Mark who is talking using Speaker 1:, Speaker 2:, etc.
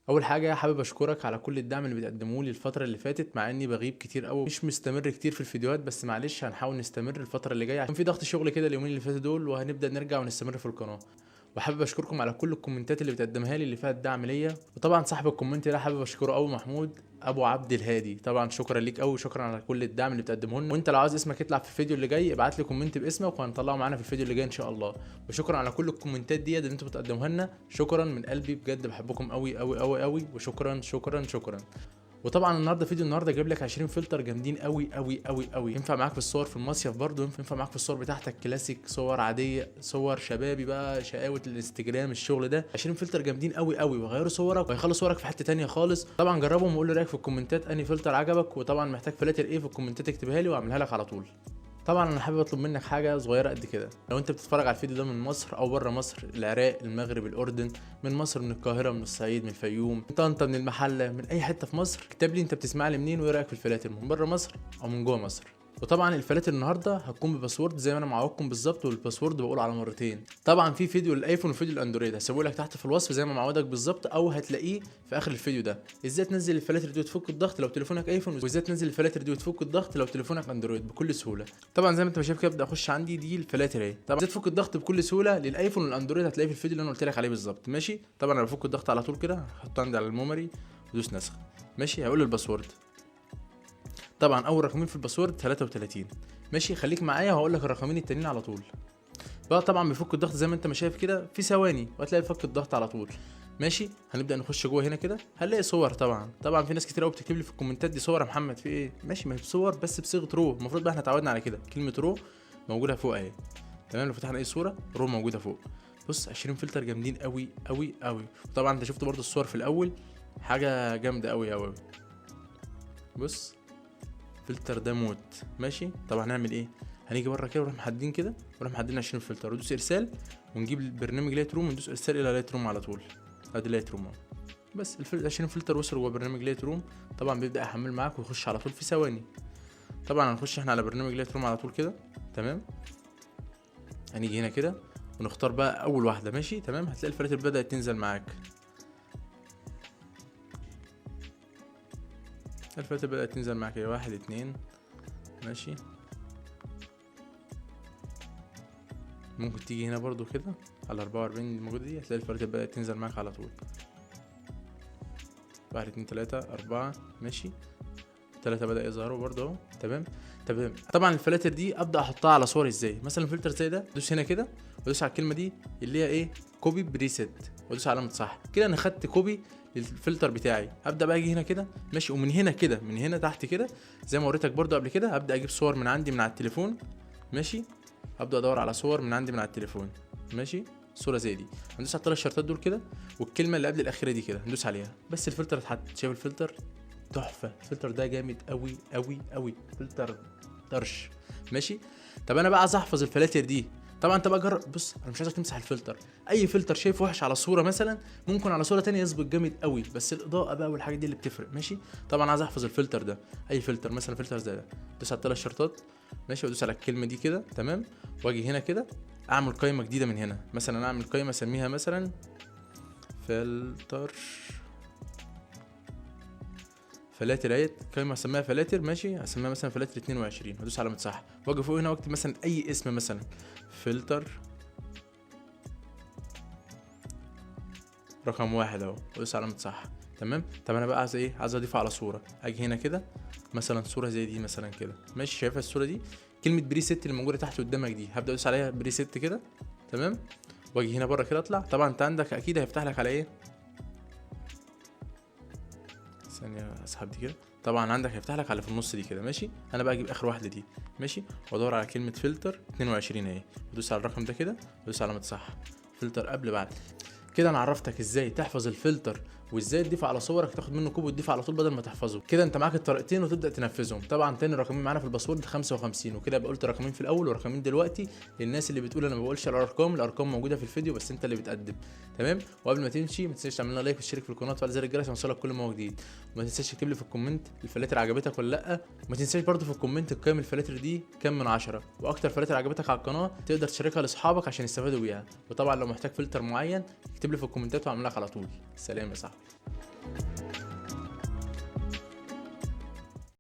Speaker 1: اول حاجة حابب اشكرك على كل الدعم اللي بتقدموه لي الفترة اللي فاتت، مع اني بغيب كتير قوي مش مستمر كتير في الفيديوهات، بس معلش هنحاول نستمر الفترة اللي جاية عشان في ضغط شغل كده اليومين اللي فاتوا دول، وهنبدا نرجع ونستمر في القناة. وحابب اشكركم على كل الكومنتات اللي بتقدمها لي اللي فيها الدعم ليا. وطبعا صاحب ال comment ده حابب اشكره قوي، محمود ابو عبد الهادي، طبعا شكرا ليك قوي، شكرا على كل الدعم اللي بتقدمه لنا. وانت لو عاوز اسمك يطلع في الفيديو اللي جاي ابعت لي comment باسمك وهنطلعه معانا في الفيديو اللي جاي ان شاء الله. وشكرا على كل الكومنتات دي اللي انتوا بتقدموها لنا، شكرا من قلبي بجد، بحبكم قوي قوي قوي قوي، وشكرا شكرا شكرا. وطبعا النهارده فيديو النهارده جايب لك 20 فلتر جامدين قوي قوي قوي قوي، ينفع معاك في الصور في المصيف برضه، ينفع معاك في الصور بتاعتك كلاسيك، صور عادية، صور شبابي بقى، شقاوة الانستجرام، الشغل ده. 20 فلتر جامدين قوي قوي، وغيروا صورك وهيخلوا صورك في حتة تانية خالص. طبعا جربهم وقول لي رايك في الكومنتات انهي فلتر عجبك، وطبعا محتاج فلاتر ايه في الكومنتات اكتبها لي واعملها لك على طول. طبعا انا حابب اطلب منك حاجة صغيرة قد كده، لو انت بتتفرج على الفيديو ده من مصر او بره مصر، العراق، المغرب، الاردن، من مصر، من القاهرة، من الصعيد، من الفيوم، من طنطا، من المحلة، من اي حتة في مصر، اكتب لي انت بتسمع لي منين وايه رايك في الفلاتر، من بره مصر او من جوه مصر. وطبعا الفلاتر النهارده هتكون ب password زي ما انا معودكم بالظبط، وال password بقول على مرتين. طبعا في فيديو للايفون وفيديو للاندرويد هسيبه لك تحت في الوصف زي ما معودك بالظبط، او هتلاقيه في اخر الفيديو ده، ازاي تنزل الفلاتر دي وتفك الضغط لو تليفونك ايفون، وازاي تنزل الفلاتر دي وتفك الضغط لو تليفونك اندرويد بكل سهولة. طبعا زي ما انت شايف كده ابدا اخش عندي دي الفلاتر اهي. طبعا ازاي تفك الضغط بكل سهولة للايفون والاندرويد هتلاقيه في الفيديو اللي انا قلت لك عليه بالظبط، ماشي. طبعا انا بفك الضغط على طول كده، هحطه عندي على ال memory ودوس نسخ، ماشي. هقول ال password، طبعا اول رقمين في ال password 33، ماشي. خليك معايا وهقول لك الرقمين التانيين على طول بقى. طبعا بيفك الضغط زي ما انت ما شايف كده في ثواني، وهتلاقي فك الضغط على طول، ماشي. هنبدا نخش جوه هنا كده، هنلاقي صور. طبعا في ناس كتير قوي بتكتب لي في الكومنتات دي صور يا محمد في ايه، ماشي، ما هي صور بس بصيغة raw، المفروض بقى احنا اتعودنا على كده، كلمة raw موجودة فوق اهي، تمام. لو فتحنا اي صوره raw موجودة فوق. بص 20 فلتر جامدين قوي قوي قوي. وطبعا انت شفت برده الصور في الاول، حاجة جامدة قوي قوي. بص فلتر ده موت، ماشي. طبعا هنعمل ايه؟ هنيجي بره كده ونروح محددين كده، ونروح محددين 20 فلتر وندوس ارسال، ونجيب البرنامج Lightroom وندوس ارسال الى Lightroom على طول. ادي Lightroom اهو. بس 20 فلتر وصلوا جوه برنامج Lightroom. طبعا بيبدا يحمل معاك ويخش على طول في ثواني. طبعا هنخش احنا على برنامج Lightroom على طول كده، تمام. هنيجي هنا كده ونختار بقى اول واحدة، ماشي، تمام. هتلاقي الفلاتر بدات تنزل معاك، الفلاتر بدأت تنزل معاك، 1 2، ماشي. ممكن تيجي هنا برضو كده على 44 اللي موجودة دي، هتلاقي الفلاتر بدأت تنزل معاك على طول. 1 2 3 4، ماشي، 3 بدأ يظهروا برضو اهو، تمام تمام. طبعا الفلاتر دي ابدأ احطها على صوري ازاي؟ مثلا فلتر زي ده، دوس هنا كده ودوس على الكلمة دي اللي هي ايه، copy preset، وادوس علامة صح كده. انا خدت copy للفلتر بتاعي. هبدا بقى اجي هنا كده، ماشي، ومن هنا كده، من هنا تحت كده زي ما وريتك برضو قبل كده، هبدا اجيب صور من عندي من على التليفون، ماشي. هبدا ادور على صور من عندي من على التليفون، ماشي، صوره زي دي. هندوس على الثلاث شرطات دول كده، والكلمة اللي قبل الاخيرة دي كده هندوس عليها، بس الفلتر اتحط. شايف الفلتر تحفة، الفلتر ده جامد قوي قوي قوي، فلتر طرش، ماشي. طب انا بقى عايز احفظ الفلاتر دي. طبعا انت بقى جرب، بص انا مش عايزك تمسح الفلتر، اي فلتر شايفه وحش على صوره مثلا ممكن على صوره تانية يظبط جامد قوي، بس الاضاءة بقى والحاجات دي اللي بتفرق، ماشي. طبعا عايز احفظ الفلتر ده، اي فلتر، مثلا فلتر زي ده، دوس على الثلاث شرطات، ماشي، وادوس على الكلمة دي كده، تمام، واجي هنا كده اعمل قائمة جديدة من هنا، مثلا اعمل قائمة اسميها مثلا فلتر فلاتر اهي، قائمة اسميها فلاتر، ماشي، اسميها مثلا فلاتر 22، وادوس على صح، واجي فوق هنا واكتب مثلا اي اسم، مثلا فلتر رقم 1 اهو، وادوس علامة صح، تمام. طب انا بقى عايز ايه؟ عايز اضيفه على صورة، اجي هنا كده مثلا صورة زي دي مثلا كده، ماشي، شايفها الصورة دي، كلمة preset اللي موجودة تحت قدامك دي، هبدأ ادوس عليها preset كده، تمام، واجي هنا بره كده اطلع. طبعا انت عندك اكيد هيفتح لك على ايه، ثانية اسحب دي كده، طبعا عندك هيفتح لك على في النص دي كده، ماشي. انا بقى اجيب اخر واحدة دي، ماشي، وادور على كلمة فلتر 22 اهي، وادوس على الرقم ده كده، وادوس على علامة صح، فلتر قبل بعد كده. انا عرفتك ازاي تحفظ الفلتر وازاي تضيف على صورك، تاخد منه copy وتضيف على طول بدل ما تحفظه كده. انت معاك الطريقتين وتبدا تنفذهم. طبعا تاني رقمين معانا في ال password 55، وكده يبقى قلت رقمين في الاول ورقمين دلوقتي للناس اللي بتقول انا ما بقولش الارقام، الارقام موجودة في الفيديو بس انت اللي بتقدم، تمام. وقبل ما تمشي ما تنساش تعمل لنا like وتشترك في القناة وتفعل زر الجرس عشان يوصلك كل ما هو جديد، وما تنساش تكتب لي في ال comment الفلاتر عجبتك ولا لا، وما تنساش برده في ال comment تقيم الفلاتر دي كام من 10، واكتر فلاتر عجبتك على القناة تقدر تشاركها لاصحابك عشان يستفادوا بيها. وطبعا لو محتاج فلتر معين اكتب لي في الكومنتات واعمل لك على طول. سلام يا صاحبي.